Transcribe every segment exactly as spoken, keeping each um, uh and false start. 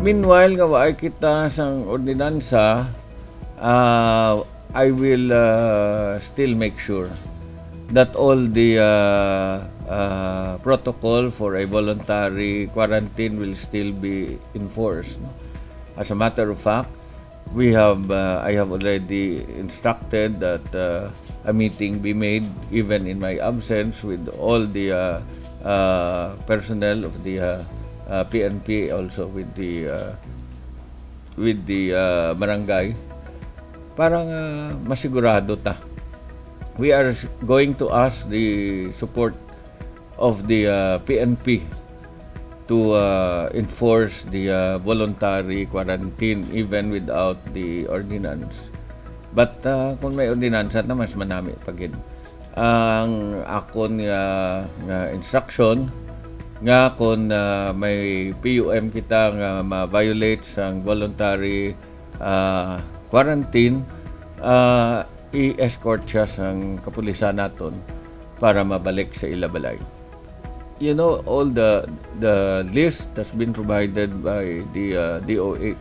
Meanwhile, nga waay kita sang ordinansa, ah, I will, ah, still make sure that all the, ah, ah, protocol for a voluntary quarantine will still be enforced, no? As a matter of fact, we have, uh, I have already instructed that, uh, a meeting be made, even in my absence, with all the, uh, uh, personnel of the, uh, uh, P N P, also with the, uh, with the, uh, barangay, para nga masigurado ta. We are s-, going to ask the support of the, uh, P N P to, uh, enforce the, uh, voluntary quarantine even without the ordinance. But, uh, kung may ordinansa na, mas manami pa gid. Ang akon nga, nga instruction nga kung, uh, may P U M kita nga ma-violate sang voluntary, uh, quarantine, uh, i-escort siya sang kapulisan naton para mabalik sa ila balay. You know, all the, the list has been provided by the, uh, D O H.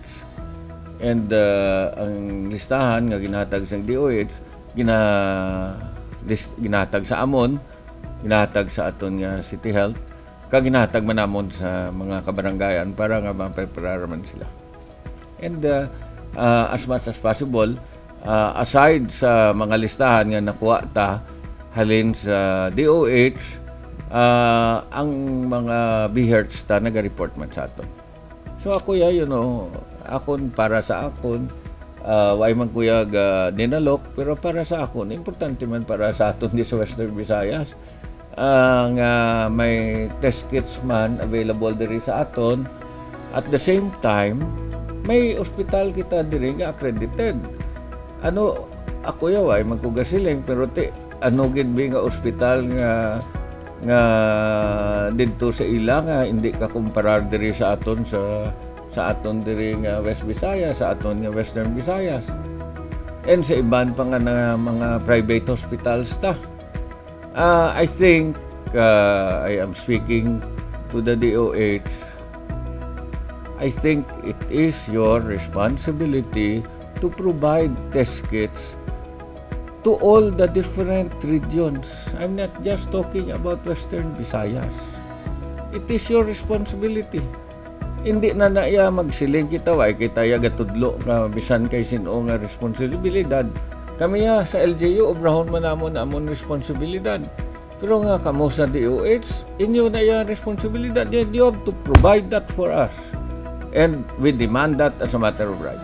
And, uh, ang listahan nga ginahatag sang D O H, gina-, list-, ginahatag sa amon, ginahatag sa aton nga City Health, kag ginahatag man namon sa mga kabarangayan para nga mapreparar man sila. And, uh, uh, as much as possible, uh, aside sa mga listahan nga nakuha ta halin sa D O H, uh, ang mga BHERTs ta naga-report man sa aton. So ako, ya, you know, akon, para sa akon, uh, way man ko ya ga dinalok, pero para sa akon, importante man para sa aton di sa Western Visayas, ah, nga may test kits man available diri sa aton. At the same time, may ospital kita diri nga accredited. Ano, ako, ya, way man ko gasiling, pero ti, ano gid bi nga ospital nga, nga didto sa ila nga hindi ka kumparar diri sa aton, sa, sa aton diri nga West Visayas, sa aton nga Western Visayas, and sa iban pa nga na mga private hospitals ta? Uh, I think, uh, I am speaking to the D O H. I think it is your responsibility to provide test kits to all the different regions. I'm not just talking about Western Visayas. It is your responsibility. Hindi na na iya magsiling kita, way kita iya gatudlo nga bisan kay sin-o nga responsibilidad. Kami, ah, sa L G U, obrahon man namon amon responsibilidad. Pero nga kamo sa D O H, inyo na iya responsibilidad. You, you have to provide that for us. And we demand that as a matter of right.